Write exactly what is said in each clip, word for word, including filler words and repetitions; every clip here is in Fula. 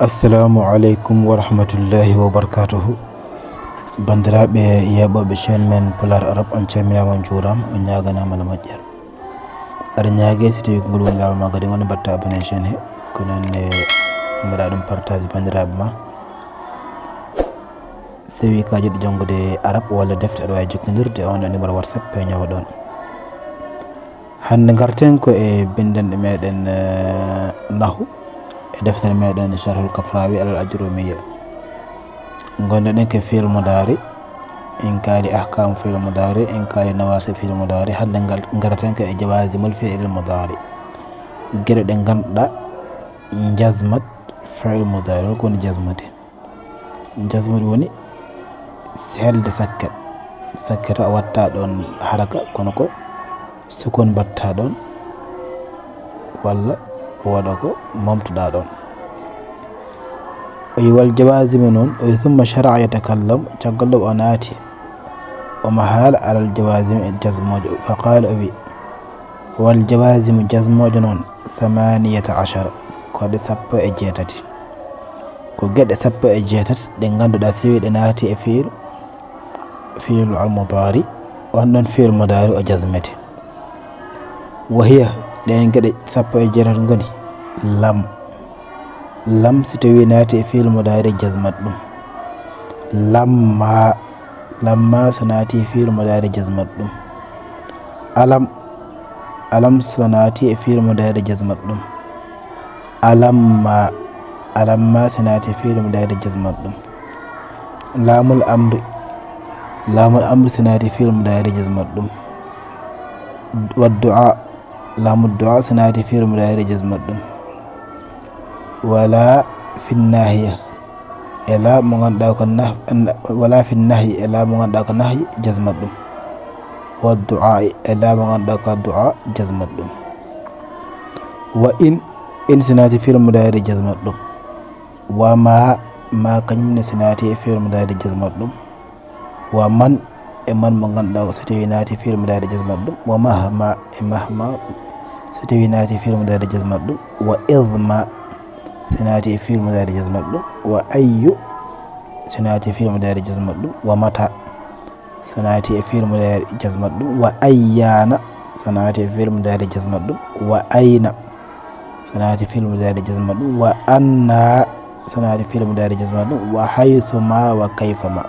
Assalamu aleykum wa rahmatullahi wa barakatuhu. Banndiraaɓe yeeɓooɓe chaîne men Pulaar Arab, on calminaama, on njuuraama, on ñaaganaama la moƴƴere. Aɗa ñaagee, si tawii ko ngol woni laawol maa, kadi woni mbaɗta abonné chaîne he, ko noon ne mbaɗa ɗum partage banndiraaɓe ma. Si tawii ko a jiɗɗo janngude Arab walla defte, aɗa waawi jokkondirde e on ɗo numéro WhatsApp, peeñoowo ɗoon. Hannde ngarten ko e binndanɗe meɗen, eh, nahu e deftere meɗen Sharhul Kafrawi alal Ajrumiyya. Ngonnoɗen ko fi'il mudaari, en kaali ahkaamu fi'il mudaari, en kaali nawaasib fi'il mudaari. Hannde ngal, ngarten ko e jawaasimul fi'il mudaari. Geɗe ɗe ngannduɗaa njasmat fi'il mudaari. Hol ko woni jasmude? Jasmude woni helde sakkat. Sakkat a watta ɗoon haraka, kono ko sukun mbatta ɗoon, walla waɗa ko momtoɗa ɗoon. O wi wal jawazimu noon, o wi summa shara'a yatakallam, caggal ɗum o naati omo haala alal jawazimi e jasmooje. Fa qaala, o wi, wal jawazimu jasmooje noon, thamaniyata ashara, ko ɗe sappo e jeetati. Ko geɗe sappo e jeetati ɗe ngannduɗaa, si ɗe naati e fi'il, fi'il al mudaari, on ɗon fi'il mudaari o jasmete. Wa hiya, ɗeen geɗe sappo e jeetati ngoni: lam. Lam si tawii naati e fi'il mudaari jasmat ɗum. Lamma, lamma so naati e fi'il mudaari jasmat ɗum. Alam, alam so naati e fi'il mudaari jasmat ɗum. Alamma, alamma so naati e fi'il mudaari jasmat ɗum. Laamul amri, laamul amri so naati e fi'il mudaari jasmat ɗum. Wa du'a, laamu du'a so naati fi'il mudaari jasmat ɗum. Wala fi nahiya, e la mo ngannduɗaa ko nah-, wala fi nahyi, e la mo ngannduɗaa ko nahyi jasmat ɗum. Wa du'a, e la mo ngannduɗaa ko du'a jasmat ɗum. Wa in, in so naati fi'il mudaari jasmat ɗum. Wa ma, ma kañum ne so naati e fi'il mudaari jasmat ɗum. Wa man, e man mo ngannduɗaa so tawii naati fi'il mudaari jasmat ɗum. Wa mahma, e mahma so tawii naati fi'il mudaari jasmat ɗum. Wa idma so naati e fi'il mudaari jasmat ɗum. Wa ayyu so naati fi'il mudaari jasmat ɗum. Wa mata so naati e fi'il mudaari jasmat ɗum. Wa ayyana so naati e fi'il mudaari jasmat ɗum. Wa ayna so naati fi'il mudaari jasmat ɗum. Wa anna so naati fi'il mudaari jasmat ɗum. Wa haythuma wa kayfama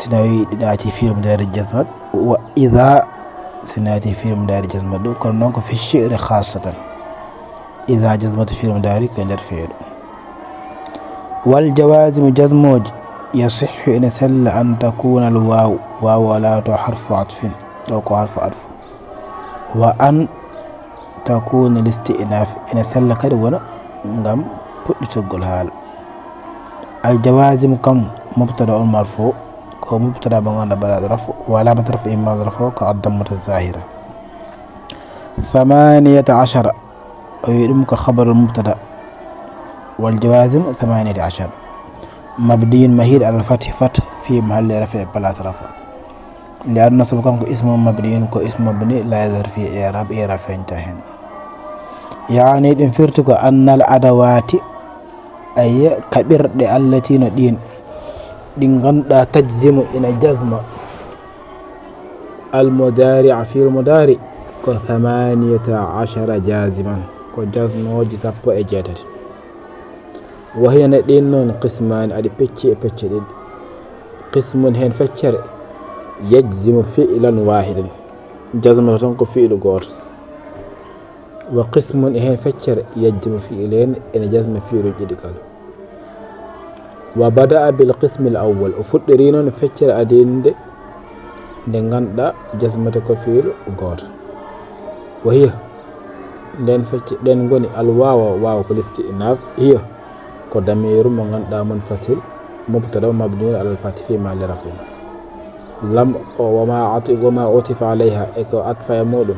so tawii ɗi naati fi'il mudaari jasmat. Wa idha so naati fi'il mudaari jasmat ɗum. Kono noon ko fi shi'ri khassatan. Idha jasmat fi'il mudaari ko e nder fi'il. Wal jawazimu jasmooji, yasihhu ene sella an takuna al waaw, waaw o laato harfu atfin, ɗo ko harfu atfu. Wa an takuna listi'naf, ene sella kadi wona ngam puɗɗitugol haala. Al jawazimu kam mubtada on marfu, ko mubtada mo ngannduɗaa baɗaaɗo rafu, wa alamatu rafi ma rafu ko addammata zahira. Thamaniyata ashara, o wi ɗum ko khabarul mubtada. Wal jawazim thamaniyata ashar. Mabniyun mahid alal fathi, fath fi mahalli rafi, place rafa. Li anna sabu kanko ismu mabniyun ko ismu mabni la yazhar fi i'rab, i'rab feñta hen. Yaani ɗum firti ko annal adawati, ay kaɓirɗe allati no ɗin, ɗi ngannduɗaa tajzimu ina jasma. Al mudaari, fi'il mudaari ko thamaniyata ashara jaziman, ko jasmooji sappo e jeetati. Wa hiya ne ɗin noon qismaani, aɗi pecci e pecce ɗiɗi. Qismun heen feccere yajzimu fi'lan waahidan, jasmata tan ko fi'ilu gooto. Wa qismun e heen feccere yajzimu fi'ilayni, ene jasma fi'iluuji ɗiɗi kala. Wa bada'a bil qismil awwal, o fuɗɗori noon feccere adinde nde ngannduɗaa jasmata ko fi'ilu gooto. Wa hiya, nden fecce, ɗen ngoni al waawa, waawa ko listi'naaf, hiya ko damiiru mo ngannduɗaa munfasil, mubtada mabniyun alal fathi fi mahalli raf'in. Lam o wa ma ati-, wa ma utifa alayha, e ko atfa e muɗum.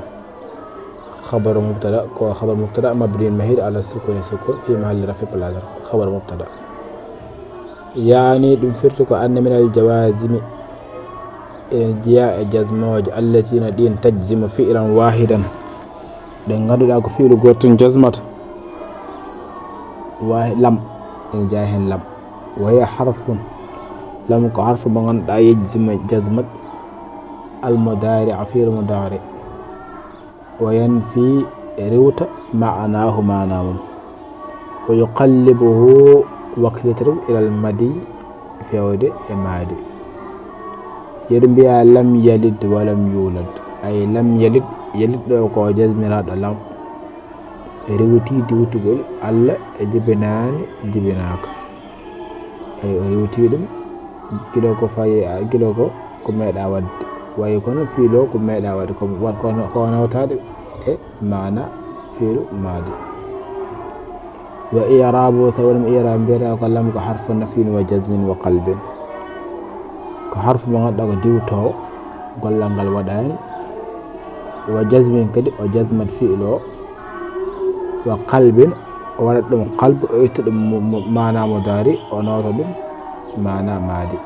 Khabaru mubtada, ko khabaru mubtada mabniyun mahid ala sukuni sukun fi mahalli rafi place rafa, khabaru mubtada. Yaani ɗum firti ko anna minal jawazimi, ene jeyaa e jasmooje, allatina ɗin tajzimu fi'lan wahidan, ɗe ngannduɗaa ko fi'lu gooto tun jasmata. Wa lam, ene jeyaa heen lam. Wa hiya harfun, lam ko harfu mo ngannduɗaa yejjima jazmat al mudaari, fi'il mudaari. Wa yanfi, riwta, maanaahu, maanaa mum. Wa yuqallibuhu, waklita ɗum, ilal madi, feewde e maadi. Yeru mbiya lam yalid wa lam yulad. Ay lam yalid, yalid ɗo ko jazmiraaɗo lam. Riwti diwtugol Alla e jibinaani jibinaaka. Ay o riwti ɗum gila ko fayi, gila ko, ko meeɗa waɗde. Wayi kono fiilo ko meeɗa waɗde, ko, wat-, ko, ko nawtaade e maana fiilu maadi. Wa i'raabu, tawi ɗum i'raab mbiyata ko lam ko harfu nafyin wa jazmin wa qalbin. Ko harfu mo ngannduɗaa ko diwtoowo, gollal ngal waɗaani. Wa jazmin kadi o jazmat fiilu o. Wa qalbin, o waɗat ɗum qalbu, o itta ɗum mo, mo, maana mudaari, o nawta ɗum maana maadi.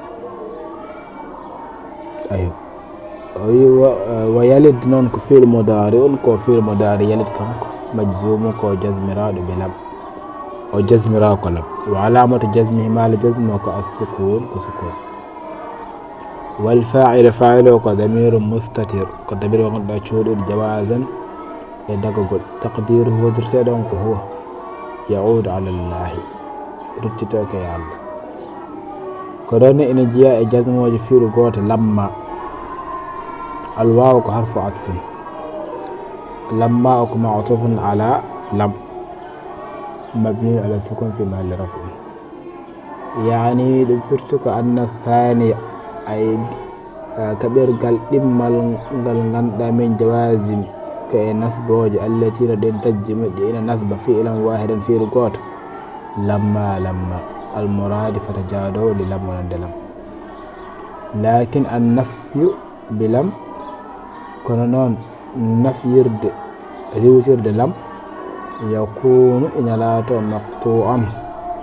Ayo. O wi wa, wa yalid noon ko fi'il mudaari on, ko fi'il mudaari yalid kanko, majzuumu ko jazmiraaɗo bi lam. O jazmiraa ko lam. Wa alaamatu jazmihi maala jazmi o ko as-sukuun, ko sukuun. Wal faa'ilu, faa'ilu o ko damiirun mustatir, ko damiir mo ngannduɗaa cuuɗiiɗo jawaazan e dagagol. Taqdiiruhu, hoddirteeɗo on ko huwa, ya'uudu ala Llaahi, ruttitooke e Alla. Ko ɗoon ne ene jeyaa e jazmooje fiilu gooto, lamma. Al waawu ko harfu atfin. Lamma o ko ma'tuufun ala lam, mabniyun ala sukuun fi mahalli raf'in. Yaani ɗum firti ko anna thaaniya, ay, ah, kaɓirgal ɗimmal ngal ngannduɗaa min jawaazim, ko e nasbooje, allati no ɗen tajjimu ɗi ina nasba fi'lan waahidan, fi'il gooto. Lamma, lamma. Al muraadi fata jaadoowo li lam wonande lam. Laakin an nafyu bi lam, kono noon nafyirde, riiwtirde lam, yakuunu ina laatoo maqtuu'an,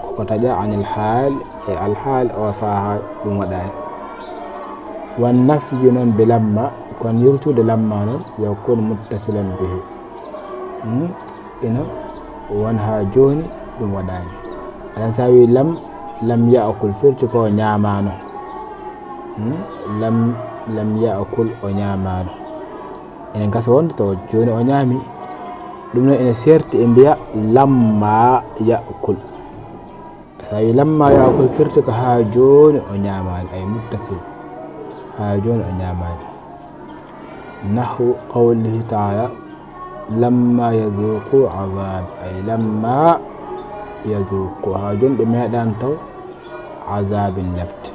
ko ko taƴaa anil haal, e alhaal o sahaa ɗum waɗaani. Wan nafyu noon bi lamma, kono yirtude lamma noon, yakuunu muttasilan bihi. Hmm? Ina won haa jooni ɗum waɗaani. Aɗan so a wii lam, lam ya'kul firti ko o ñaamaano. Hmm? Lam, lam ya'kul o ñaamaano. Ene gasa wonde tawa jooni o ñaami. Ɗum noon ene seerti e mbiya lamma ya'kul. So a wii lamma ya'kul firti ko haa jooni o ñaamaani, ay muttasil. Haa jooni o ñaamaani. Nahwu qawlihi ta'ala, lamma yazuuqu azaabi, ay lamma yazuuqu, haa jooni ɓe meeɗaani taw azaabi lepte.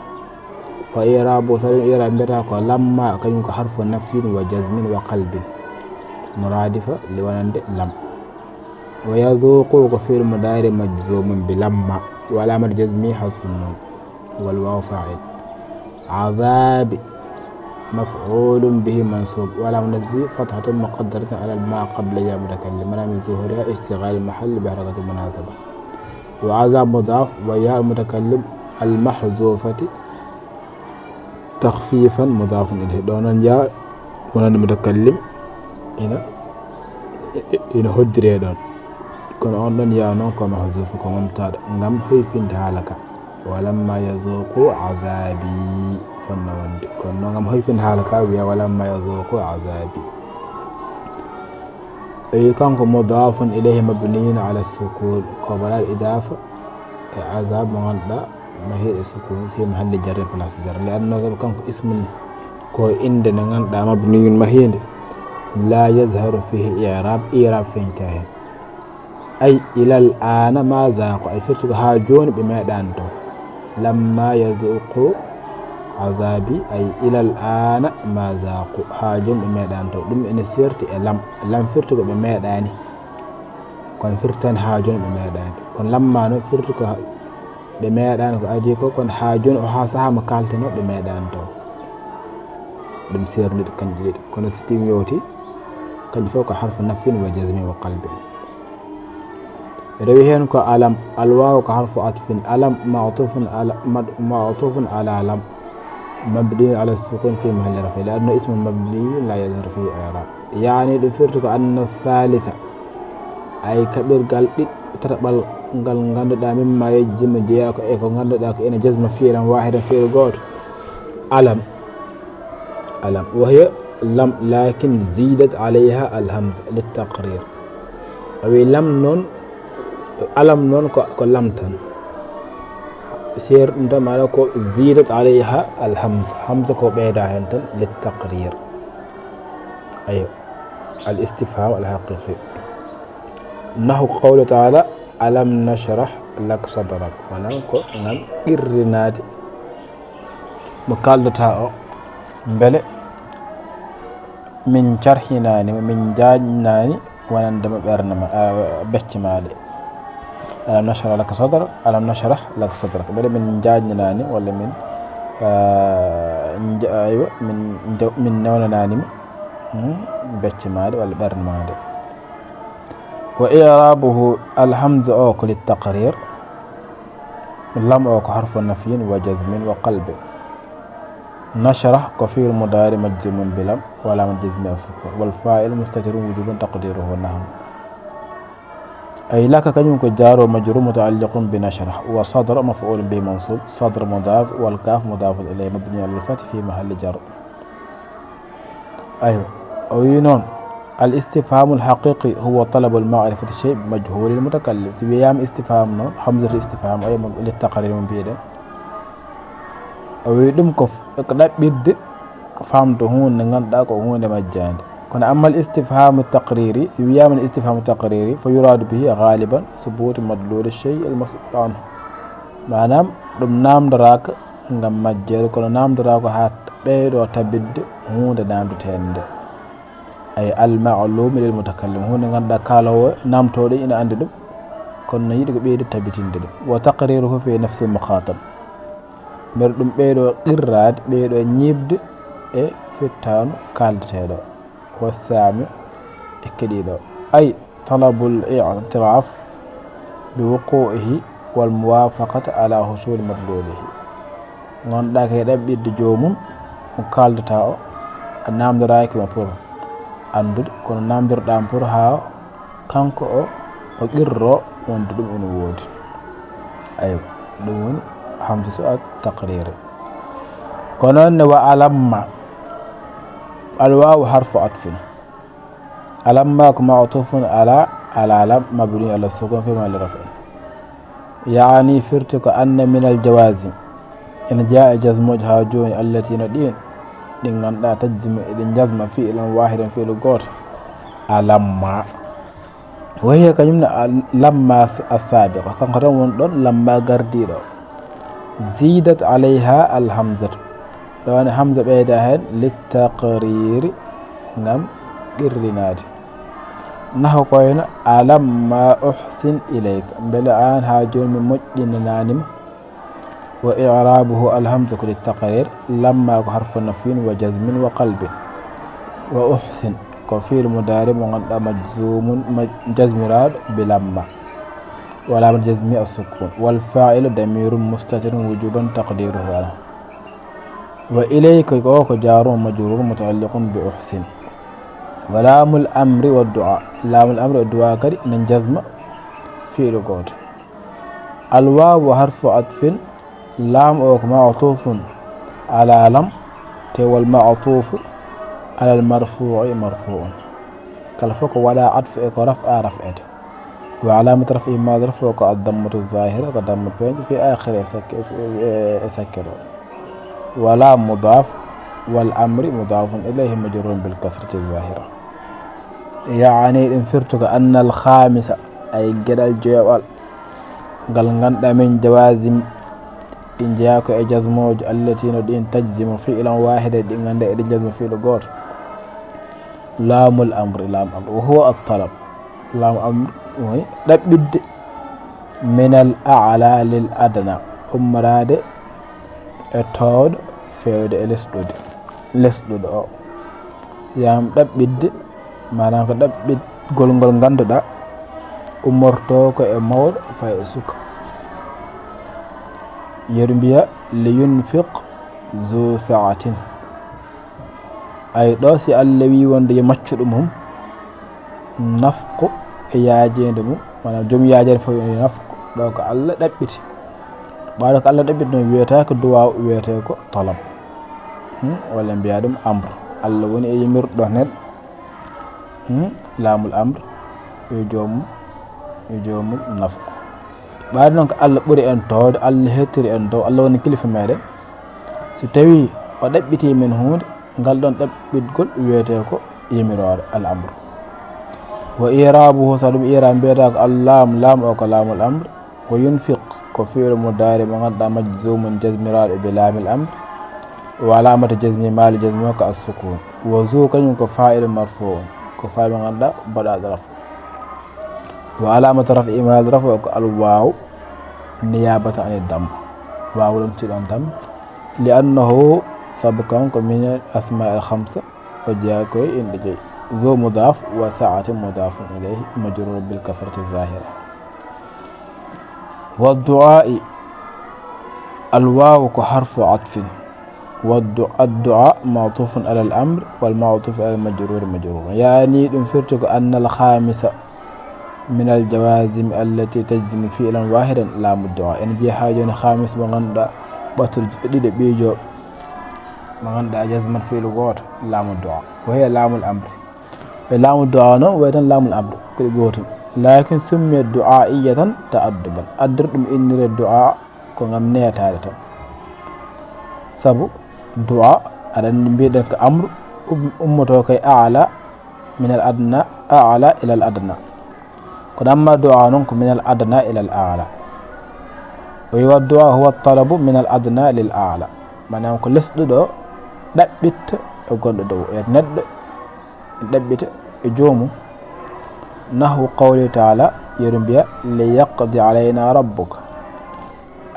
Wa i'raabu, so ɗum i'raab mbiyata ko lamma, kañum ko harfu nafyin wa jazmin wa qalbin. Muraadifa li wonande lam. Wa yazuuqu ko fi'il mudaari majzuumun bi lamma. Wa alaamatu jazmihi hasfun nuun. Wal waawu faa'il. Azaabi maf'uulun bihi mansuub. Wa alaamatu nasbihi fathatun muqaddaratun ala ma qabla yaa mutakallim. Maana min zuhuuriha ishtighaalul mahalli bi harakatil munaasaba. Wa azaab mudaaf wa yaa'ul mutakallim al mahzuufati takhfiifan mudaafun ilayhi. Ɗo noon yaa wonande mutakallim ina, ina hoddiree ɗoon. Kono on ɗoon yaa noon ko mahzuufu, ko momtaaɗo, ngam hoyfinde haala ka. Wa lamma yazuuqu azaabi, fotnoo wonde. Kono noon ngam hoyfinde haala ka, wiya wa lamma yazuuqu azaabi. Eyi, kanko mudaafun ilayhi mabniyun ala sukuun, ko baɗal idaafa e azaab mo ngannduɗaa mahiiɗo sukuun fi mahalli jarri, place jarri. Li annahu, sabu kanko ismun ko innde nde ngannduɗaa mabniyun mahiinde, laa yazharu fiihi i'raab, i'raab feeñtaa heen. Ay ilal aana maa zaaqu, ay firti ko haa jooni ɓe meeɗaani taw. Lamma yazuuqu azaabi, ay ilal aana maa zaaqu, haa jooni ɓe meeɗaani taw. Ɗum ene seerti e lam, lam firti ko ɓe meeɗaani. Kono firti tan haa jooni ɓe meeɗaani. Kono lamma noon firti ko ha-, ɓe meeɗaani ko adii ko, kono haa jooni o haa sahaa mo kaaltenoo ɓe meeɗaani taw. Ɗum seerndi ɗi kanji ɗiɗi. Kono so ɗum yowti, kanji fof ko harfu nafyin wa jazmin wa qalbin. Rewi heen ko alam, al waawu ko harfu atfin, alam ma'tufun ala, ma-, ma'tufun ala lam, mabniyun ala sukun fi mahalli rafi, li annahu ismun mabniyun la yazharu fihi i'rab. Yaani ɗum firti ko anna thalitha, ay kaɓirgal ɗiɗ-, tataɓal ngal ngannduɗaa, mimma yajzimu, jeyaa ko e ko ngannduɗaa ko ina jazma fi'lan waahidan, fi'lu gooto. Alam. Alam. Wa hiya lam, lakin zidat alayha al hamza lit taqrir. A wi lam noon, alam noon ko, ko lam tan. Seer ɗum tan, maanaam ko zidat alayha al hamza. Hamza ko ɓeyda heen tan lit taqrir. Ayo. Al istifham al haqiqi. Nahu qawlu taala, "Alam nashrah lak sadrak." Maanaam ko ngam qirrinaade mo kaaldataa o, mbele min carhinaani mo, min njaajnaani wonande mo ɓernde ma, a, becce maa ɗe. "Alam nashrah lak sadrak, alam nashrah lak sadrak." Mbele min njaajnaani walla min, a, nja-, aywa, min njaw-, min newnanaani mo, hmm, becce maa ɗe walla ɓernde maa nde. Wa i'rabuhu, al hamza o ko lit taqrir, lam o ko harfu nafyin wa jazmin wa qalbin. Nashrah ko fi'l mudari majzumun bi lam wa alamat jazmi as sukun, wal fa'il mustatirun wujuban taqdiruhu nahnu. Ay laka kañum ko jaaro majrur muta'alliqun bi nashrah, wa sadra maf'ulun bihi mansub, sadra mudaf, wal kaf mudafun ilayhi mabni ala al fathi fi mahalli jar. Aywa, o wi noon, al istifhamul haqiqi huwa talabul ma'rifati shay bi majhulil mutakallim. Si wiyaama istifham noon, hamzatul istifham, ay mo li taqrir mo mbiyeɗen. O wi ɗum ko f-, ko ɗaɓɓirde famde huunde nde ngannduɗaa ko huunde majjaande. Kono ammal istifhamu taqriri, si wiyaama istifhamu taqriri, fa yuradu bihi ghaliban subutu madluli shay al mas'ul anhu. Maanaam ɗum naamndoraaka ngam majjeede, kono naamndoraaka haa ɓeydo tabitde huunde naamndeteende nde. Ay al ma'lumi lil mutakallim, huunde ngannduɗaa kaaloowo naamtooɗo ina anndi ɗum, kono no yiɗi ko ɓeydo tabitinde ɗum. Wa taqriruhu fi nafsil mukhatab. Mbeɗa ɗum ɓeydo qirraade, ɓeydo ñiiɓde e fettaandu kaaldeteeɗo. Wa sami e keɗiiɗo. Ay talabul i'tiraf bi wuqu'ihi wal muwafaqati ala husuli madlulihi. Ngannduɗaa ko e ɗaɓɓirde joomum mo kaaldataa o, a naamndoraaki mo pour anndude, kono naamndirɗaa mo pour haa kanko o, o qirro wonde ɗum ina woodi. Aywa, ɗum woni hamzatu at taqriri. Kono noon ne wa alamma, al wawu harfu atfin. Alamma ko ma'tufun ala, ala lam mabni ala sukun fi mahalli raf'in. Yaani firti ko anna min al jawazim. Ina jeyaa e jazmooji haa jooni, allati no ɗiin, ɗi ngannduɗaa tajzimu eɗi jazma fi'lan waahidan fi'lu gooto. Alamma. Wa hiya kañum ne a-, lamma s-, as-sabiqa. Kanko tan woni ɗoon lamma gardiiɗo. Zidat alayha al hamzatu. Ɗoon hamza ɓeyda heen littaqriri ngam qirrinaade. Nahu ko wayno alamma uhsin ilayka. Mbele aan haa jooni mi moƴƴinanaani ma. Wa i'rabuhu al hamzatu lit taqrir, lamma ko harfu nafyin wa jazmin wa qalbin. Wa uhsin ko fi'l mudari mo ngannduɗaa majzumun, maj-, jazmiraaɗo bi lamma. Wa alamat jazmi as sukun. Wal fa'ilu damirun mustatirun wujuban taqdiruhu ana. Wa ilayka ko, ko jaarun majrur muta'alliqun bi uhsin. Wa lamul amri wa du'a. Lamul amri wa du'a kadi ina jazma fi'lu gooto. Al wawu harfu atfin, lam o ko ma'tufun ala lam, te wal ma'tufu ala al marfu'i marfu'un. Kala fof ko waɗa atfu e ko raf'a raf'ete. Wa alamat raf'i ma zarfu ko ad dammatu zahira, ko damma peeñɗo fi akhiri e sakke, e sakke ɗo. Wa lam mudaf, wal amri mudafun ilayhi majrurun bil kasrati zahira. Yaani ɗum firti ko anna al khamisa, ay geɗal joyaɓal. Ngal ngannduɗaa min jawazim, ɗi njeyaa ko e jazmooji, allati no ɗiin tajzimu fi'lan waahida, ɗi ngannduɗaa eɗi jazma fi'lu gooto. Laamul amri, laam amri, wa huwa at-talab. Laam amri woni ɗaɓɓitde, minal a'la lil adna, ummoraade e toowɗo feewde e lesɗude, lesɗuɗo o. Yaam ɗaɓɓitde, maanaam ko ɗaɓɓitgol ngol ngannduɗaa ummortoo ko e mawɗo fayi e suka. Yeru mbiya, "Li yunfiq zu sa'atin." Ay ɗo si Allah wii wonde yo maccuɗo mum nafqu e yaajeende mum, maanaam joom yaajeende fof yo nafqu. Ɗo ko Allah ɗaɓɓiti. Ɓaaɗo ko Allah ɗaɓɓiti noon wiyetaake duwaaw, wiyetee ko talab. Hmm? Walla mbiyaa ɗum amr. Allah woni e yimirɗo neɗɗo. Hmm? Laamul amr, yo joomum, yo joomum nafqu. Ɓaaɗo noon ko Allah ɓuri en towde, Allah hettiri en dow, Allah woni kilifa meɗen. So tawii o ɗaɓɓitii men huunde, ngal ɗoon ɗaɓɓitgol wiyetee ko yimiroore, al amr. Wa i'raabuhu, so ɗum i'raab mbiyetaako al laam, laam o ko laamul amr. Wa yunfiq ko fi'lu mudaari mo ngannduɗaa majzuumun jazmiraaɗo bi laamil amr. Wa alaamatu jazmi, maali jazmi o ko as-sukuun. Wa zu kañum ko faa'ilu marfuu'un, ko faa'ilu mo ngannduɗaa baɗaaɗo rafu. Wa alaamatu raf'i, maali rafu o ko al waaw niyaabatan ani damma. Waaw ɗum tiiɗon damma. Li annahu, sabu kanko min al asmaa al khamsa, o jeyaa ko e inɗe joyi. Zu mudaaf wa sa'atin mudaafun ilayhi majruur bil kasrati zaahira. Wa du'aa'i, al waaw ko harfu atfin. Wa du-, ad du'aa ma'tuufun alal amr wal ma'tuufu alal majruur majruur. Yaani ɗum firti ko annal khaamisa min al jawaazim allati tajzimu fi'lan waahidan laamu du'aa. En jeyaa jooni khaamis mo ngannduɗaa ɓattude ɗiɗo ɓiijo mo ngannduɗaa jazman fi'lu gooto laamu du'aa. Ko he laamul amri. E laamu du'aa noon, wayi tan laamul amri, ko ɗi gootum. Laakin summiya du'aa'iyatan ta'adduban. Addere ɗum inniree du'aa ko ngam neetaade tan. Sabu du'aa, aɗa anndi mbiɗen ko amru, um-, ummotoo ko e a'la min al adna, a'la ila al adna. Kono amma du'aa noon ko min al adna ila al a'la. O wiyi wa du'aa huwa talabu min al adna lil a'la. Maanaam ko lesɗuɗo ɗaɓɓitta e gonɗo dow. E neɗɗo ɗaɓɓita e joomum. Nahwu qawli ta'ala, yeru mbiya, "Li yaqdi alayna rabbuk."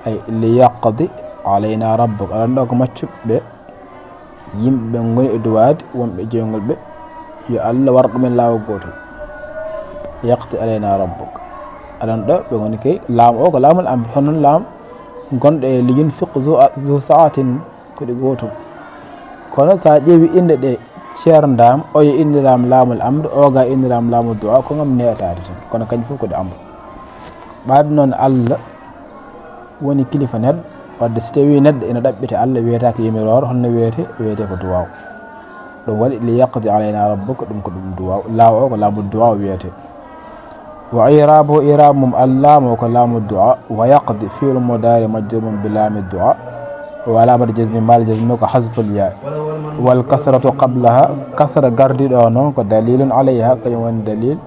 Ay, "Li yaqdi alayna rabbuk." Aɗa anndi ɗo ko maccuɓe, yimɓe ɓe ngoni e duwaade, wonɓe e jeyngol ɓe, yo Allah war ɗumen laawol gootol. "Yaqdi alayna rabbuk." Aɗa anndi ɗo ɓe ngoni kay, laamu o ko laamul amri, hono noon laam gonɗo e li yunfiq zu, zu sa'atin. Ko ɗi gootum. Kono so a ƴeewi inɗe ɗe ceerndaama, oyo inniraama laamul amri, oga inniraama laamul du'aa, ko ngam neetaade tan. Kono kañum fof ko ɗi amru. Ɓaade noon Allah woni kilifa neɗɗo, wadde so tawii neɗɗo ina ɗaɓɓita Allah, wiyetaake yimiroore, holno wiyetee? Wiyetee ko duwaaw. Ɗum waɗi, "Li yaqdi alayna rabbuka", ɗum ko ɗum duwaaw. Laaw o ko laamu duwaaw wiyetee. Wa i'raabuhu, i'raab mum, al laamu ko laamu du'aa, wa yaqdi fi'lu mudaari majzuumun bi laami du'aa, wa alaamatu jazmi, maali jazmi ko hazful yaa, wal kasratu qablaha, kasra gardiiɗo o noon ko daliilun alayha, kañum woni daliil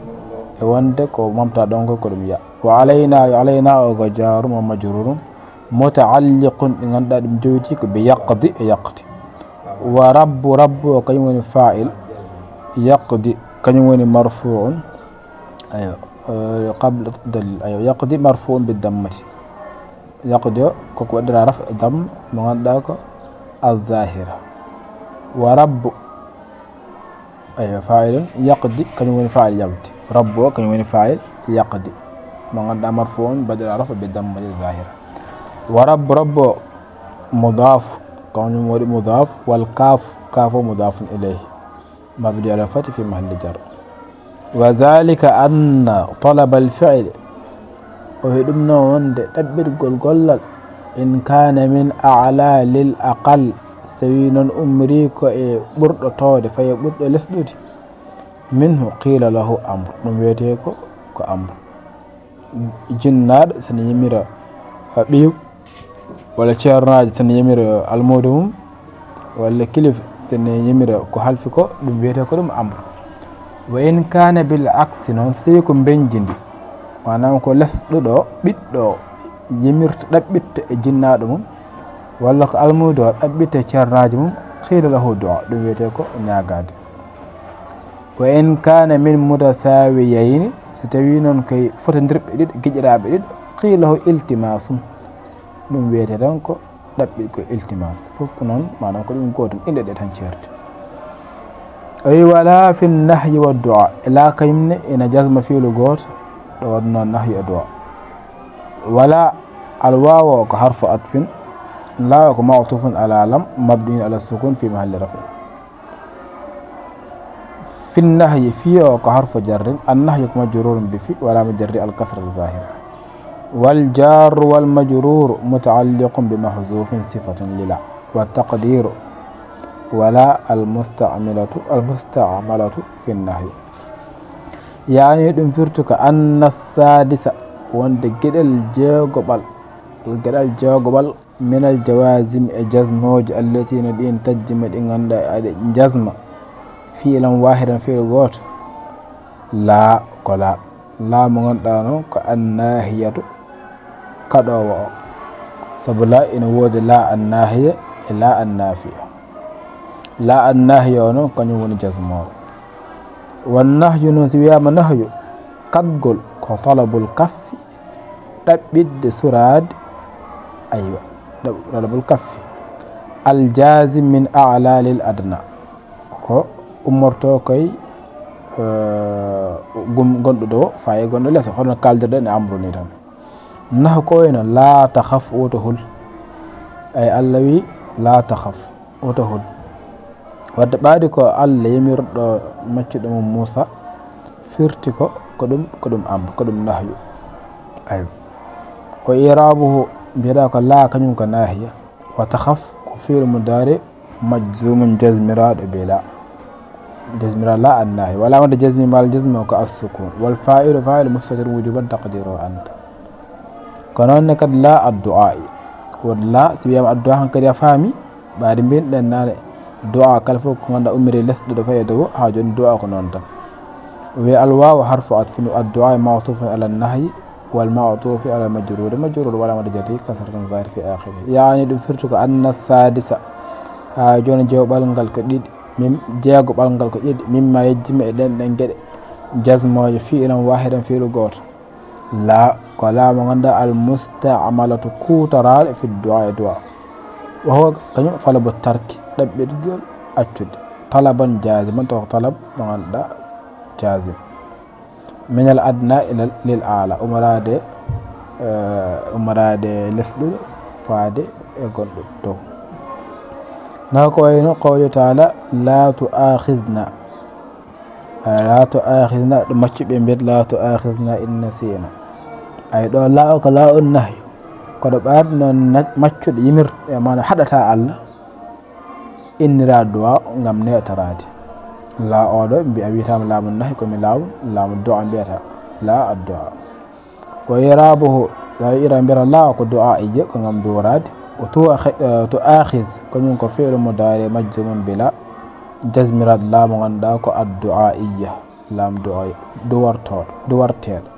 e wonde ko momta ɗon ko, ko ɗum yaa. Wa alaynaa, yo alaynaa o ko jaarun wa majruurun, muta'alliqun, ɗi ngannduɗaa ɗum jowiti ko bi yaqdi e yaqdi. Wa rabbu, rabbu o kañum woni faa'il, yaqdi kañum woni marfuu'un, ayo, eh, qabla dalil, ayo, yaqdi marfu'un bi dammati. Yaqdi o koko waɗira raf dam mo ngannduɗaa ko az-zahira. Wa rabbu, ayo, fa'ilun, yaqdi kañum woni fa'il yaqdi. Rabbu o kañum woni fa'il yaqdi mo ngannduɗaa marfu'un baɗira raf bi dammati zahira. Wa rabbu, rabbu o mudaaf, kañum waɗi mudaaf, wal kaaf, kaaf o mudaafun ilayhi. Mabni ala fati fi mahalli jar. Wa dhalika anna talaba al fi'li, o wi ɗum noon wonde ɗaɓɓirgol gollal, in kana min a'la lil aqal, so tawi noon ummori ko e ɓurɗo toowde, fayi e ɓurɗo lesɗude, minhu qila lahu amr, ɗum wiyetee ko, ko amr. Jinnaaɗo so ne yimira ɓiyum, walla ceernaajo so ne yimira almuudo mum, walla kilifa so ne yimira ko halfi ko, ɗum wiyetee ko ɗum amru. Wa in kana bil aksi noon, so tawi ko mbenjindi, maanaam ko lesɗuɗo, ɓiɗɗo yimirta, ɗaɓɓitta e jinnaaɗo mum, walla ko almuudo ɗaɓɓitta e ceernaajo mum, qila lahu du'a, ɗum wiyetee ko ñaagaade. Wa in kana min mutasawiyayni, so tawi noon koye fotondirɓe ɗiɗo, giƴiraaɓe ɗiɗo, qila lahu iltimasun, ɗum wiyetee tan ko ɗaɓɓi, ko iltimas. Fof ko noon, maanaam ko ɗum gootum, inɗe ɗe tan ceerti. O wi wala fi nahyi wa du'a, ila kañum ne ina jazma fiilu gooto, ɗo waɗno nahyi e du'a. Wala, al waaw o ko harfu atfin, la o ko ma'tufun ala lam, mabniyun ala sukun fi mahalli raf'in. Fi nahyi, fi o ko harfu jarrin, an nahyu ko majrurun bi fi, wa alaamatu jarri al kasra zahira. والجار والمجرور متعلق بمحذوف صفة للا، والتقدير ولا المستعملة، المستعملة في النهي. يعني ɗum firti ko أن السادس, wonde geɗel jeegoɓal, geɗal jeegoɓal من الجوازم, e jazmooji, التي, no ɗin, تجزم, ɗi ngannduɗaa aɗe jazma, فعلا واحدا, fi'il gooto. Laa, ko laa. Laa mo ngannduɗaa noon ko الناهية, kaɗoowo o. Sabu laa ina woodi laa الناهية e laa النافية. Laa الناهية o noon, kañum woni jazmoowo. والنهي noon, si wiyaama nahyu, kaɗgol ko طلب الكف, ɗaɓɓitde suraade, aywa, ɗab-, طلب الكف. الجازم من أعلى للأدنى. Ko ummortoo koye, eh, gum-, gonɗo dow, fayi gonɗo les, hono kaaldirɗen e amru ni tan. Nahyu ko wayno, لا تخف, woto hul. Ay, Allah wi, لا تخف, woto hul. Wadde ɓaadi ko Allah yamirɗo maccuɗo mum Muusa, firti ko, ko ɗum, ko ɗum amru, ko ɗum nahyu. Aywa. وإعرابه, mbiyeɗaa ko laa, kañum ko naahiya. وتخف ko fi'il mudaari majzuumun, jazmiraaɗo be laa. Jazmiraaɗo laa الناهية. وعلامة جزمه ما الجزم ko السكون. والفاعل فاعل مستتر وجوبا تقديره أنت. Ko noon ne kadi laa الدعاء. Won laa, si wiyaama الدعاء, hankadi a faami, ɓaade mbiyɗen naane, du'a kala fof ko ngannduɗaa ummiri lesɗo ɗo fayi e dow, haa jooni du'a ko noon tan. Wiya الواو حرف عطف, الدعاء معطوف على النهي والمعطوف على المجرور، مجرور وعلامة جره كسرة ظاهرة في آخره. Yaani ɗum firti ko أن السادس, haa jooni jeegoɓal ngal ko ɗiɗi, mim, jeegoɓal ngal ko ɗiɗi, مما يجزم e ɗeen ɗeen geɗe, jazmooje, فعلا واحدا, fi'lu gooto. Laa, ko laa mo ngannduɗaa المستعملة, kuutoraaɗo, في الدعاء, du'a. وهو, kañum, طلب الترك, ɗaɓɓitgol accude. طلبا جازما, taw ko talab mo ngannduɗaa jazim. من الأدنى إلى للأعلى, ummoraade, eh, ummoraade lesɗuɗo faade e gonɗo dow. Na ko wayno قوله تعالى: لا تؤاخذنا. Ay, لا تؤاخذنا, ɗo maccuɓe mbiyata: لا تؤاخذنا إن نسينا. Ay, ɗo laa o ko laa un nahyu. Kono ɓaade noon na-, maccuɗo yimirta, e maana haɗata Allah, innira du'a ngam neetoraade. Laa oɗo mbi-, a wiyataama laamu nahyi, ko mi laamu, laamu du'a mbiyata. Laa الدعاء. وإعرابه, tawi ira mbiyata laa ko du'aa'iyya, ko ngam du'oraade. وتؤاخ-, eh, تؤاخذ, kañum ko fi'lu mudaari majzuumun bi laa, jazmiraaɗo laa mo ngannduɗaa ko الدعاء, laamu du'a, du'ortooɗo, du'orteeɗo.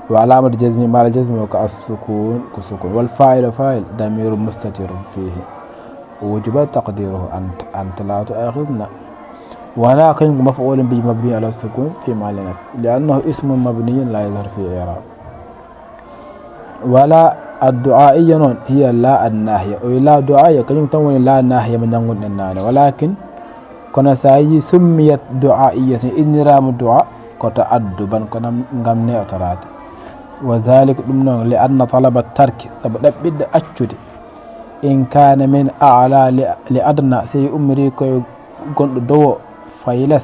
وعلامة جزمه ما الجزم ko السكون, ko sukun. والفاعل فاعل ضمير مستتر فيه وجوبا تقديره أنت، أنت لا تؤاخذنا. ونا kañum ko مفعول به مبني على السكون في محل نصب لأنه اسم مبني لا يظهر في الإعراب. ولا الدعائية noon هي لا الناهية. O wi laa du'aa'iyya, kañum tan woni laa naahiya mo njanngunɗen naane. ولكن, kono so a yii, سميت دعائية, inniraama du'a, ko ta'adduban, ko nam-, ngam neetoraade. وذلك, ɗum noon, لأن طلب الترك, sabu ɗaɓɓitde accude, إن كان من أعلى ل-, لأدنى, so yii ummirii ko e gonɗo dowo fayi les,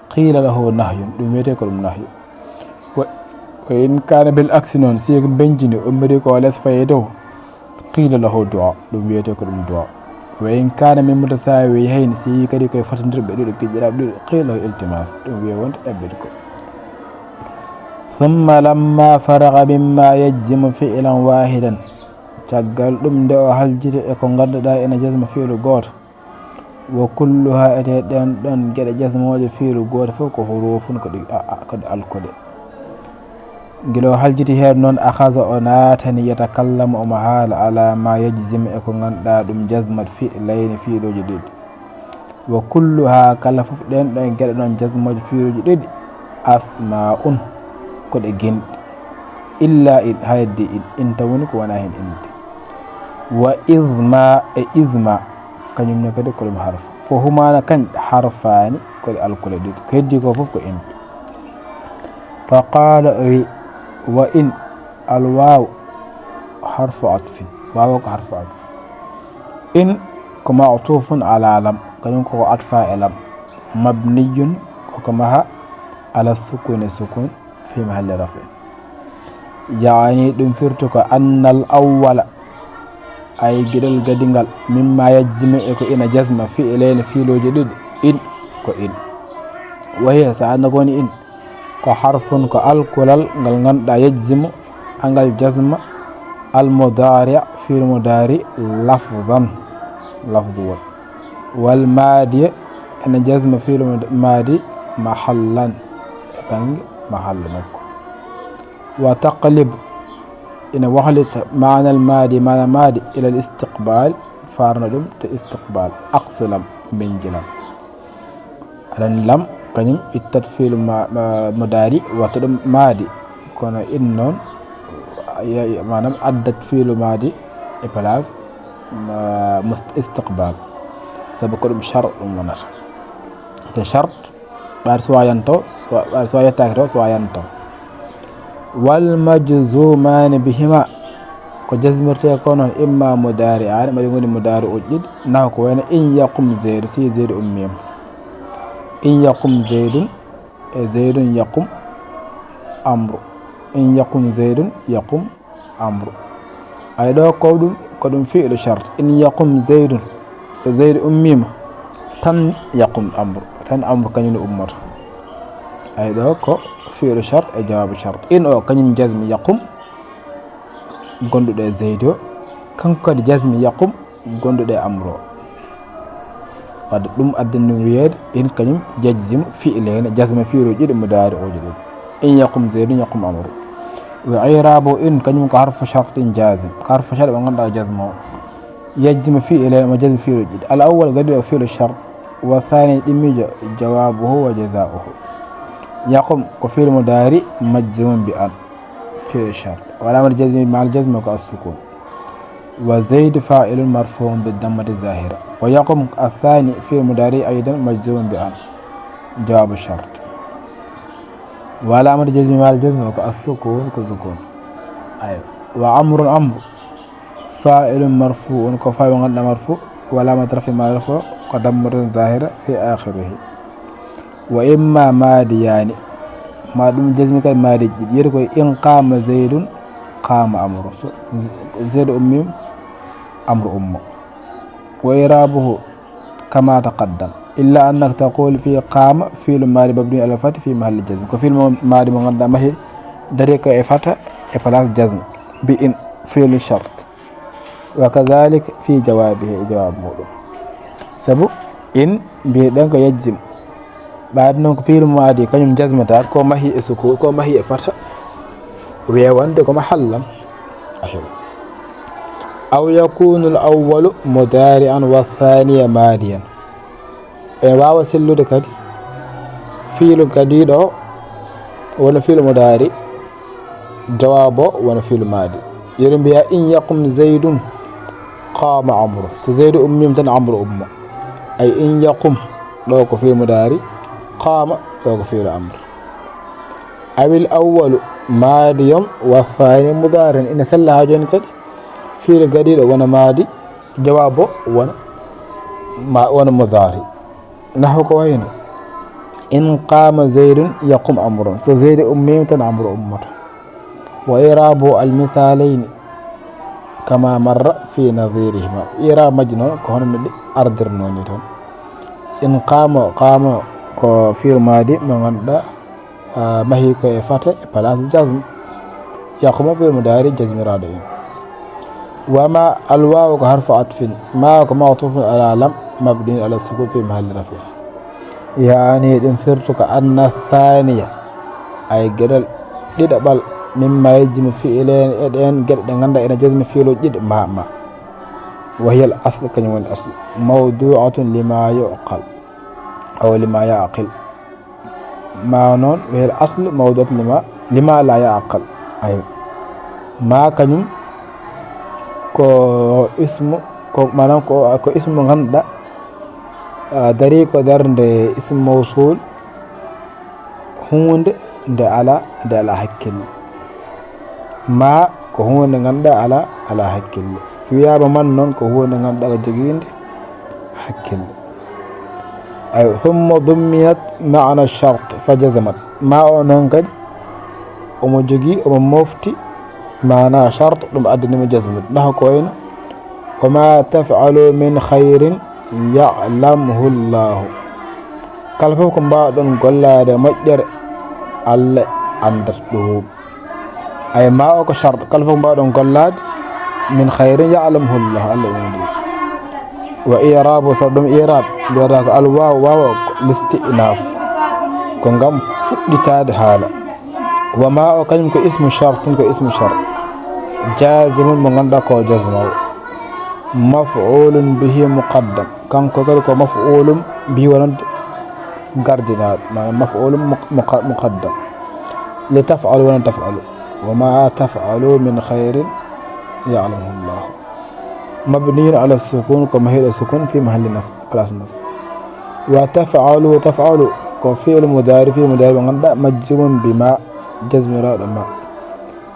قيل له نهي, ɗum wiyetee ko ɗum nahyu. و-, وإن كان بالعكس noon, si ko mbeñjini, ummirii ko les fayi dow, قيل له دعاء, ɗum wiyetee ko ɗum du'a. وإن كان من متساويين, si yii kadi ko e fotondirɓe ɗiɗo, giƴƴiraaɓe ɗiɗo, قيل له التماس, ɗum wiyee wonde ɗaɓɓitgol. ثم لما فرغ مما يجزم فعلا واحدا, caggal ɗum nde o haljiti e ko ngannduɗaa ina jazma fi'lu gooto, وكلها, etee ɗeen ɗoon geɗe jazmooje fi'lu gooto fof ko حروف, ko ɗi, a, a, ko ɗi alkuɗe. Gila o haljiti heen noon, أخذ, o naatani, يتكلم, omo haala, على ما يجزم, e ko ngannduɗaa ɗum jazmat فعلين, fi'luuji ɗiɗi. وكلها, kala fof ɗeen ɗoon geɗe ɗoon jazmooje fi'luuji ɗiɗi, أسماء, ko ɗe ginɗi. إلا إن, haa heddii in, in tan woni ko wonaa heen innde. وإذ ما, e إذ ما, kañum ne kadi ko ɗum harfu. فهما, na kañ, حرفان, ko ɗe alkule ɗiɗi. Ko heddii ko fof ko innde. فقال, o wi, وإن, الواو حرف عطف, waaw ko harfu atf. إن ko معطوف على لم, kañum koko atfa e لم. مبني, koko maha, على السكون, sukun, في محل رفع. Yaani ɗum firti ko annal awwala, ay geɗel gadingal, mimma yajzimu e ko ina jasma fi'layni fiilooji ɗiɗi, in ko in. Wahiya so anna ko woni in, ko harfun ko alkulal ngal ngannduɗaa yajzimu angal jasma, al mudaari fiil mudaari lafdan lafduwol. Wal maadi ene jasma fiil maadi mahallan e bannge mahalla makko. Wa taqlib ina wahlita maanal maadi maana maadi ilal istiqbaal, faarna ɗum to istiqbaal, aqsu lam, mbenji lam. Aɗan lam kañum ittat fiilu ma- ma- mudaari watta ɗum maadi, kono in noon maanaam addat fiilu maadi e place istiqbaal, sabu ko ɗum chart ɗum wonata. Te chart ɓaade suwa yanto, ɓaade suwa yettaaki to suwa yanto. Wal majzumaani bihima, ko jasmirtee ko noon imma mudaari aani mbaɗi ngoni mudaari uji ɗiɗi, naho ko wayno in yaqum zeydu, si zeydu ummiima. In yaqum zeydun e zeydun yaqum amru. In yaqum zeydun yaqum amru. Ay ɗo ko ɗum ko ɗum fiilu chart. In yaqum zeydun, so zeydu ummiima tan yaqum amru, tan amru kañum ne ummoto. Ay ɗo ko fiilu chart e jawaabu chart. In o kañum jasmi yaqum, gonduɗo e zeydi o, kanko kadi jasmi yaqum, gonduɗo e amru o. Wadde ɗum addani ɗum wiyeede in kañum yajzimu fiilayni, jasma fiiluuji ɗiɗi mudaari uji ɗiɗi. In yaqum zeydun yaqum amru. Wa i'raabu in kañum ko harfu shartin jazim, ko harfu shart mo ngannduɗaa jasma o yajzimu fiilayni, mo jasma fiiluuji ɗiɗi. Al awwal gadiiɗo o fiilu shart, wa thani ɗimmiijo jawaabuhu wa jazaa'uhu. Yaqum ko fiilu mudaari majzumun bi an, fiilu shart. Wa alaamatu jazmi maal jasma ko as-sukun. Wa zaydu faa'ilun marfu'un bi dammati zahira. Wa yaqum athani fi'l mudari aydan majzumun bi an. Jawabu shart. Wa alamatu jazmi mal jazmi ko as-sukun, ko sukun. Aywa. Wa amrun amru. Fa'ilun marfu'un, ko fa'il ngannduɗaa marfu. Wa alamatu rafi mal rafu ko dammatun zahira fi akhirih. Wa imma madiyani, ma ɗum jasmi kadi maadi ɗiɗi. Yeru koye in qama zaydun qama amru. So zaydu ummima amru ummo. Wa i'rabuhu kama taqaddam. Illa annaka taqulu fi qama fi'lu madi mabni ala fathi fi mahalli jazm. Ko fi'lu madi mo ngannduɗaa mahi dari ko e fata e place jazm. Bi in fi'lu shart. Wa kadhalika fi jawabihi, e jawaabu muɗum. Sabu in mbiyeɗen ko yajzim. Ɓaade noon ko fi'lu maadi kañum jasmata ko mahi e sukun, ko mahi e fata. Wiyee wonde ko mahallan. Ayo. Aw yakunu al awwalu mudari'an wa thaniya madiyan. Ene waawa sellude kadi fiilu gadiiɗo o wona fiilu mudaari, jawaabo wona fiilu maadi. Yeru mbiya in yaqum zaydun qama amru. So zaydu ummima tan amru ummo. Ay in yaqum ɗo ko fiilu mudaari, qama ɗo ko fiilu amru. Awil awwalu maadiyun wa thani mudaari'un. Ina sella haa jooni kadi fiilu gadiiɗo wona maadi, jawaabo wona ma wona mudaari. Nahu ko wayno in qama zaydun yaqum amrun. So zaydu ummima tan amru ummoto. Wa i'rabu al mithalayni kama marra fi nadhirihima. I'rab majji noon ko hono no ɗi ardirno ni tan. In qama, qama ko fiilu maadi mo ngannduɗaa mahi ko e fata e place jazm. Yaquma fi'lu mudaari jasmiraaɗo in. Wa ma, al waawu ko harfu atfin. Ma ko ma'tufun ala lam mabniyun ala sukun fi mahalli rafi. Yaani ɗum firti ko anna thaniya, ay geɗal ɗiɗaɓal, mimma yajzimu fi'layni, e ɗeen geɗe ɗe ngannduɗaa ene jasmi fiiluuji ɗiɗi ma ma. Wa hiya al asl, kañum woni asl. Mawdu'atun lima yu'qal aw lima ya'qil. Ma noon wiyel aslu mawdu'atun lima, lima la ya'qal. Ayo. Ma kañum ko ismu, ko maanaam ko, ko ismu mo ngannduɗaa dari ko darnde ismu mawsul, huunde nde ala, nde ala hakkille. Ma ko huunde ngannduɗaa ala, ala hakkille. Si wiyaama man noon ko huunde ngannduɗaa ko jogiinde hakkille. Ay thumma dumminat ma'na shart fa jazamat. Ma o noon kadi omo jogii, omo mofti Maana shart ɗum addani mo jazmu. Nahu ko wayno, "Wa ma taf'alu min khayrin ya'lamhu Allahu." Kala fof ko mbaawɗon gollaade moƴƴere, Allah anndat ɗum. Ay ma o ko shart, kala fof ko mbaawɗon gollaade, min khayrin ya'lamhu Allahu, Allah ina anndi. Wa i'rabu, sabu ɗum i'rab, mbiyata ko al waaw, waaw o ko listi'naf, ko ngam fuɗɗitaade haala. Wa ma o kañum ko ismu shart, ko ismu shart. Jazimun, mo ngannduɗaa ko jazmoowo. Maf'ulun bihi muqaddam, kanko kadi ko maf'ulun bihi wonande gardinaaɗo, maanaam maf'ulun muq-, muqa-, muqaddam. Li taf'alu wonande taf'alu. Wa ma taf'alu min khayrin ya'lamhu Allah. Mabniyun ala sukun, ko mahiiɗo sukun fi mahalli nasb, place nasb. Wa taf'alu, taf'alu ko fi'lu mudari, fi'lu mudari mo ngannduɗaa majzumun bi ma, jazmiraaɗo ma.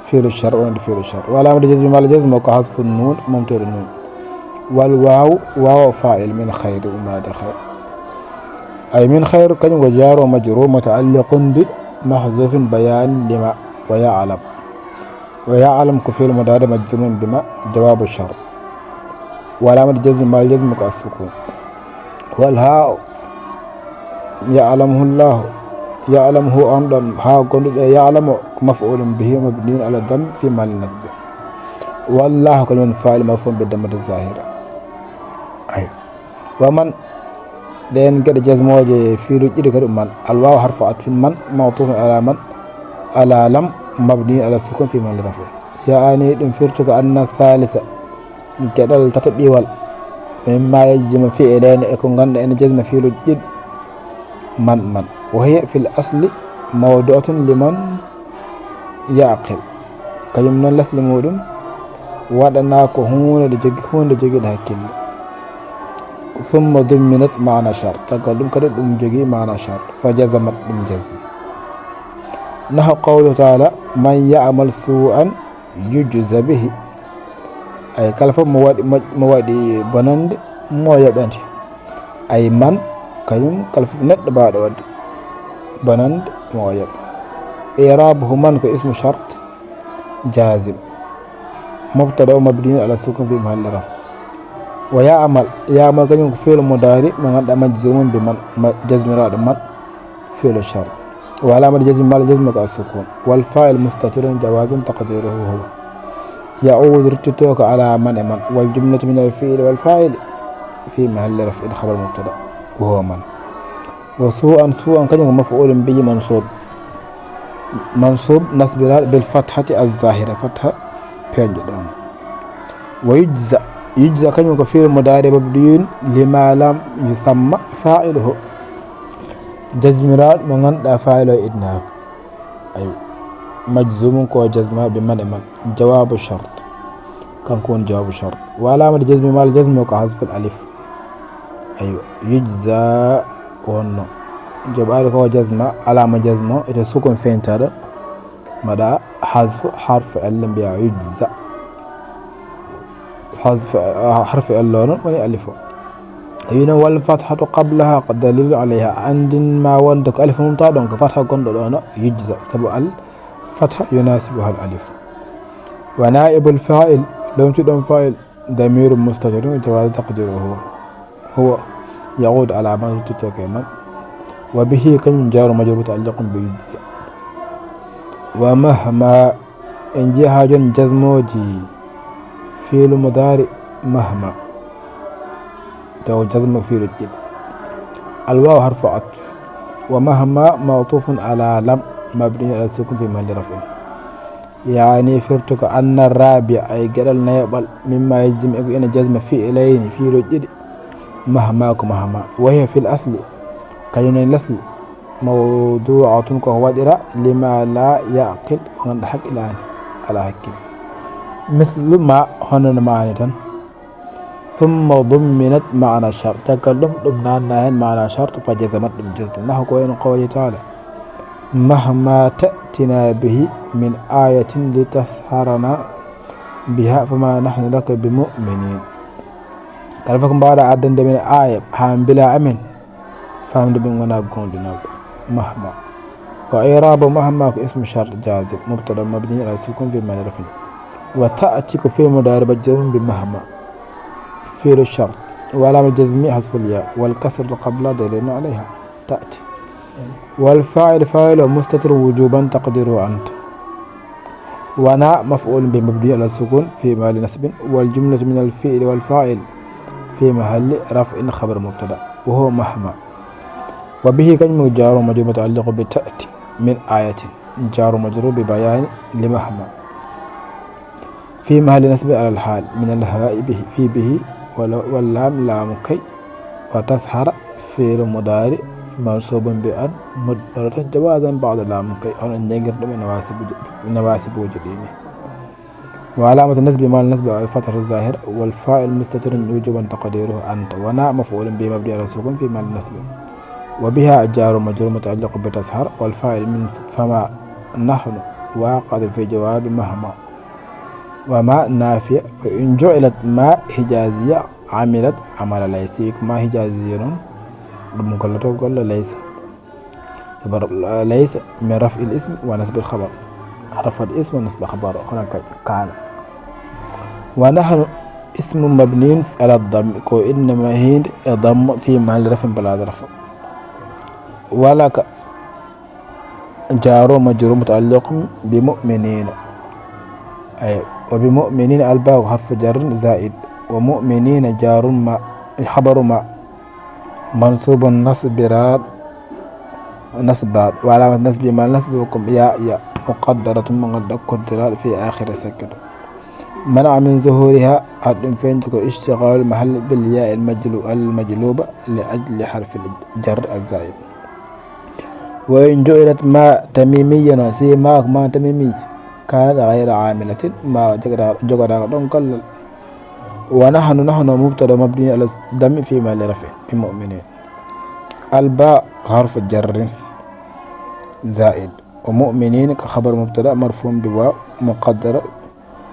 Fi'lu shart, wonande fi'lu shart. Wa alamatu jazmi ma al jazmu ko hasfu nun, momteede nun. Wal waaw, waaw fa'il min khayri, ummaade khayr. Ay min khayr, kañum ko jar wa majrur muta'alliqun bi mahzufin bayan lima wa ya'lam. Wa ya'lam ko fi'lu mudari majzumun bima jawabu shart. Wa alamatu jazmi ma al jazmu ko as-sukun. Wal haa ya'lamuhu Allah. Ya'lamuhu on ɗon haa gonduɗo e ya'lamu ko maf'ulun bihi mabniun ala dam fi mahalli nasbi. Wallahu kañum woni fa'il marfu bi dammati zahira. Ay. Wa man, ɗeen geɗe jazmooje fiiluuji ɗiɗi kadi man. Al waaw harfu atfin man ma'tufun ala man, ala lam mabniun ala sukun fi mahalli raf'in. Ya'ani ɗum firti ko anna thalisa, geɗal tataɓiwal, mimma yajzimu fi'ilayni, e ko ngannduɗaa ene jazma fiiluuji ɗiɗi man, man. Wa hiya fil asli mawdu'atun liman ya'qil. Kañum noon lesli muɗum waɗanaa ko huunde nde jogi, huunde jogiiɗo hakkille. Thumma dumminat maana shart. Tagal ɗum kadi ɗum jogii maana shart. Fa jazamat, ɗum jazmi. Nahu qawlu taala, "Man ya'mal su'an yujza bihi." Ay, kala fof mo waɗi moƴ-, mo waɗi bonannde, mo yoɓete. Ay man, kañum kala fof neɗɗo baawɗo waɗde bonannde, mo o yoɓa. I'rabuhu man ko ismu shart jazim. Mubtada o mabniyun ala sukun fi mahalli raf. Wa ya'mal, ya'mal kañum ko fi'lu mudari mo ngannduɗaa majzumun bi man, ma-, jazmiraaɗo man. Fi'lu shart. Wa alamatu jazmi ma al jazmu ko as-sukun. Wal fa'il mustatirun jawazan taqdiruhu huwa. Ya'udu, ruttito ko ala man e man. Wal jumlatu min al fi'li wal fa'ili fi mahalli raf'in khabar mubtada. Wa huwa man. Wa su'an, su'an kañum ko maf'ulun bihi mansub. Mansub nasbiraaɗo bil fathati az-zahira, fatha peeñɗo ɗon. Wa yujza, yujza kañum ko fi'lu mudari mabniyun lima lam yusamma fa'iluhu. Jazmiraaɗo mo ngannduɗaa fa'il o innaka. Aywa. Majzumun ko jazma bi man e man. Jawabu shart. Kanko woni jawabu shart. Wa alamatu jazmi ma al jazmu ko hasful alif. Aywa. Yujza wonno. Jawabu ko jazma, alama jazma, ete sukun feeñtaɗo. Mbaɗa hasfu harfu illa mbiya yujza. Hasfu, ah, harfu illa o noon woni alif o. O wi noon, "Wal fathatu qablaha dalilun alayha." Anndin ma wonde ko alif mum tawa ɗon, ko fatha gonɗo ɗo no yujza, sabu al fatha yunasibuha al alif. Wa naibul fa'il, lomtuɗon fa'il, damirun mustatirun jawaza taqdiruhu huwa, ya'udu ala man, ruttitoke man. Wa bihi, kañum jaru majrur muta'alliqun bi yujza. Wa mahma, en njiya ha jooni jazmooji fi'lu mudari mahma. Taw jazma fi'lu ɗiɗi. Al waw harfu atf. Wa mahma ma'tufun ala lam mabni ala sukun fi mahalli raf'in. Yaani firti ko anna rabi'a, ay geɗal nayaɓal, mimma yajzim, e ko ina jazma fi'ilayni, fi'luuji ɗiɗi, mahma ko mahma. Wa hiya fil asli, kañum en lesli, mawdu'atun ko waɗira, lima la yaqil, ko ngannduɗaa haqqilaani, alaa hakkil. Mislu ma, hono no maani tan. Thumma dumminat maana shart. Caggal ɗum, ɗum naatna heen maana shart, fa jazamat, ɗum jazmi. Nahu ko wayno qawli taala, "Mahma ta'tina bihi min ayatin litasharana biha, fama nahnu laka bi mu'minin." Kala fof ko mbaawɗaa addande min aaya, haa mbila amen, famde min ngonaa goonɗinooɓe. Mahma. Wa i'rabu mahma ko ismu shart jazim, mubtada mabni ala sukun fi mahalli raf'in. وتأتي كفعل مضارع مجزوم بمهما، فعل شرط، وعلامة جزمه حذف الياء، والكسرة قبلها دليل عليها، تأتي. والفاعل فاعل مستتر وجوبا تقديره أنت. ونا مفعول به مبني على السكون في محل نصب، والجملة من الفعل والفاعل في محل رفع خبر مبتدأ وهو مهما. وبه كلمة جار ومجرور متعلق بتأتي من آية، جار مجرور ببيان لمهما. في محل نصب على الحال من الهاء به، في به، ول-، واللام لام كي، وتسحر فعل مضارع منصوب بأن مضمرة جوازا بعد لام كي، هنا نجر من نواسب، نواسب وجديني. وعلامة النصب ما النصب على الفتحة الظاهرة، والفاعل مستتر وجوبا تقديره أنت، ونا مفعول به مبني على السكون في محل نصب، وبها جار مجرور متعلق بتسحر، والفاعل من فما نحن واقع في جواب مهما. وما نافية، وإن جعلت ما حجازية عملت عمل ليس، ما حجازية نون، ɗum gollato golla ليس. ليس من رفع الاسم ونصب الخبر، رفع الاسم ونصب الخبر، هنا كان. ونحن اسم مبني على الضم، كو إنما هند ضم في محل رفع بلا رفع. ولك جار مجرور متعلق بمؤمنين. أي، وبمؤمنين الباء حرف جر زائد، ومؤمنين جار ما، خبر ما، منصوب نصب راد، نصب راد، وعلامة نصب ما نصب وكم ياء، ياء مقدرة من قد قدر في آخر سكت. منع من ظهورها، هذا فين تكو اشتغال محل بالياء المجلو-، المجلوبة لأجل حرف الجر الزائد. وإن جعلت ما تميميا، سي ما، ما تميمي، كانت غير عاملة، ما جقدا، جقدا دون كل. ونحن، نحن مبتدأ مبني على الضم في محل رفع بمؤمنين. الباء حرف جر زائد، ومؤمنين كخبر مبتدأ مرفوع بواو مقدرة،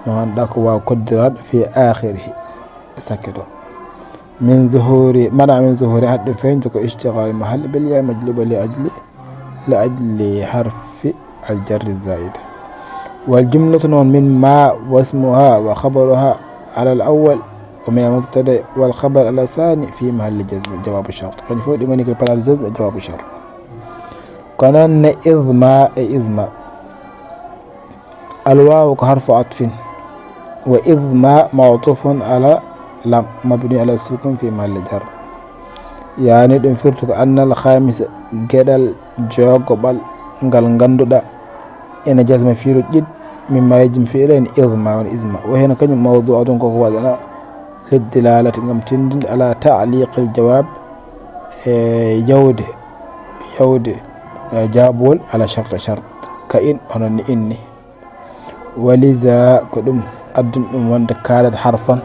ما عندك واو قدرت في آخره، سكت. من ظهور، منع من ظهور حد فين تكو اشتغال محل بالياء مجلوبة لأجل، لأجل حرف الجر الزائد. والجملة نون من ما واسمها وخبرها على الأول، ومن المبتدأ والخبر على الثاني في محل جزم جواب الشرط. كان فوق يمني كي بلا جزم جواب الشرط. كان إذ ما، إذ ما. الواو كحرف عطف، وإذ ما معطوف على لم مبني على السكون في محل جر. يعني ɗum firti ko أن الخامس، geɗal jogoɓal ngal ngannduɗaa ene jasma fiiluuji ɗiɗi, مما يجزم فعلين، إذ ما woni إذ ما. وهي kañum موضوعة ko ko waɗanaa للدلالة ngam tinndinde على تعليق الجواب، e yawde, yawde, e jaabowol على شرط، شرط. كإن، hono ni إني. ولذا، ko ɗum addani ɗum wonde كانت حرفا.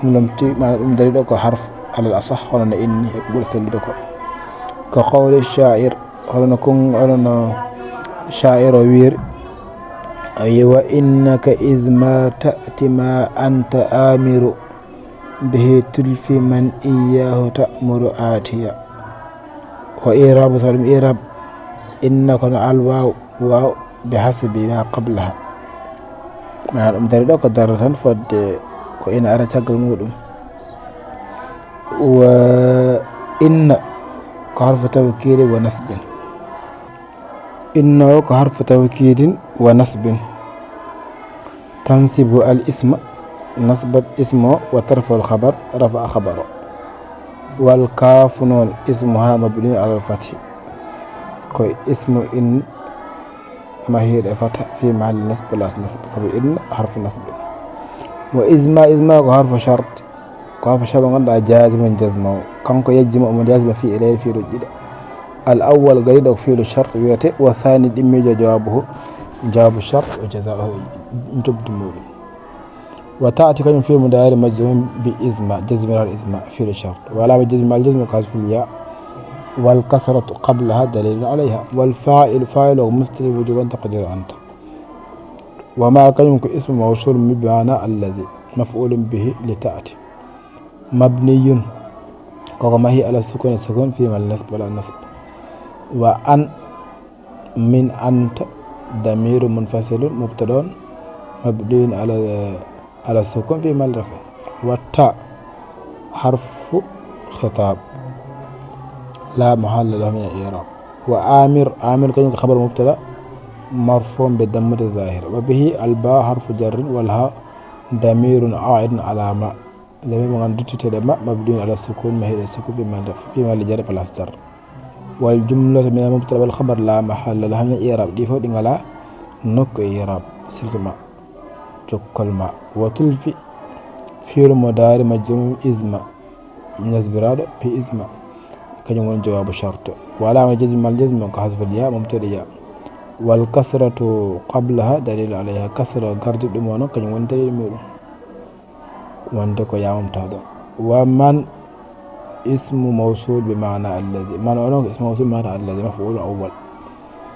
Ɗum lomti, maana ɗum dari ɗo ko harf, على الأصح, hono no إني, e ko ɓuri sellude ko. كقول الشاعر، hono no kon-, hono no sha'ir o wiiri, ayi, وإنك إذ ما تأتي ما أنت آمر به تلفي من إياه تأمر آتيا. وإعراب، so ɗum i'raab, إن kono الواو, waaw, بحسب ما قبلها. Maana ɗum dari ɗo ko darata tan fodde ko ina ara caggal muɗum. وإن ko حرف توكيد ونصب. إن o ko حرف توكيد ونصب. تنصب الاسم، نصبت اسم o, وترفع الخبر، رفع خبر o. والكاف noon اسمها مبني على الفتح. Ko ismu إن mahiiɗo e fatha في محل نصب, place نصب, sabu إن حرف نصب. وإذ ما، إذ ما ko حرف شرط. Ko حرف شرط mo ngannduɗaa جازم jasma o. Kanko يجزم omo jasma فعلين, fiiluuji ɗiɗi. الأول gariiɗo ko فعل الشرط wiyetee, والثاني ɗimmiijo جوابه, جواب الشرط, وجزاؤه, njoɓdi muɗum. وتأتي kañum فعل مضارع مجزوم بإذ ما, jasminaaɗo إذ ما, فعل الشرط. وعلامة جزمه الجزم ko حذف الياء, والكسرة قبلها دليل عليها. والفاعل, faa'il o ko مستتر وجوبا تقديره أنت. وما kañum ko اسم موصول بمعنى الذي, مفعول به لتأتي. مبني ko ko mahii على السكون, sukun, في محل نصب, على النصب. وأن من أنت ضمير منفصل مبتدأ مبني على على السكون في محل رفع. والتاء حرف خطاب لا محل له من الإعراب. وآمر، آمر كان خبر مبتدأ مرفوع بالضمة الظاهرة. وبه الباء حرف جر والهاء ضمير عائد على ما. Lamiri mo nganndu duttuteɗo ma, mabniyun ala sukun, mahiɗo sukun, fi mahalli jarri, place jarri. Wal jumlatu min al mubtada wal khabar la mahalla laha min al i'rab. Ɗi fof ɗi ngala nokku e i'rab, sirtu ma, jokkol ma. Wa tulfi, fi'lu mudari majzum izma, nasbiraaɗo bi izma, kañum woni jawaabu sharto. Wa alamatu jazmi mal jazmu ko hasful ya, mubtada ya. Wal kasratu qablaha dalil alayha, kasra gardi ɗum o noon, kañum woni dalil muɗum. Wonde ko yamamta ɗo. Wa man ismu mawsul bi maana allazi. Man o noon ko ismu mawsul bi maana allazi, maf'ulun awwal.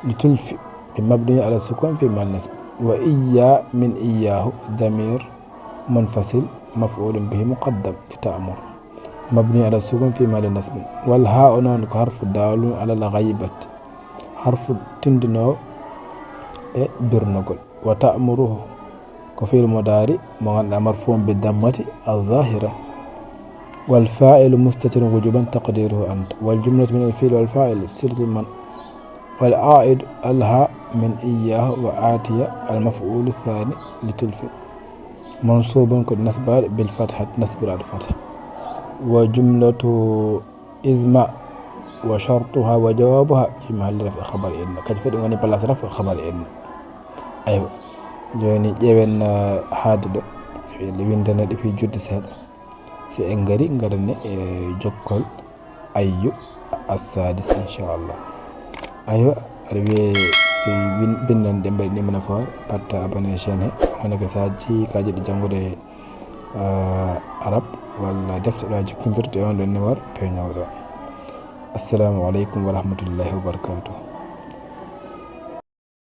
Li tulfi bi mabni ala sukun fi mahall nasb. Wa iyya min iyyahu damir munfasil maf'ulun bihi muqaddam li ta'mur. Mabni ala sukun fi mahall nasb. Wal ha o noon ko harfu dalun ala al ghaibat. Harfu tindinoowo e birnugol. Wa ta'muruhu ko fi'lu mudaari mo ngannduɗaa marfu'un bi dammati az-zaahira. Wal faa'ilu mustatirun wujuban taqdiruhu anta. Wal jumlatu min al fi'li wal faa'ili silatu man. Wal aa'idu alha min iyyahu wa aatiya al maf'ulu thaani li tulfi. Mansuubun ko nasbaaɗo bil fathati, nasbiraaɗo fatha. Wa jumlatu izma wa shartuha wa jawaabuha fi mahalli rafi khabar inna. Kañum fof ɗum woni place rafi khabar inna. Aywa, jooni ƴeewen, eh, haade ɗo. Winde ɗi fii judde seeɗa. Si en ngari, ngarane e jokkol ayyu assadis, inchallah. Aywa, aɗa wiye si win-, binndande ɗe mbaɗi ɗi mbaɗa foore, mbaɗta abonné chaîne he. Wona ko sa ji ka jiɗɗo janngude, eh, arab walla defte ɗo jokkondirde e on ɗon numéro peeñowo ɗo. Assalamu aleykum wa rahmatullahi wa barakatuh.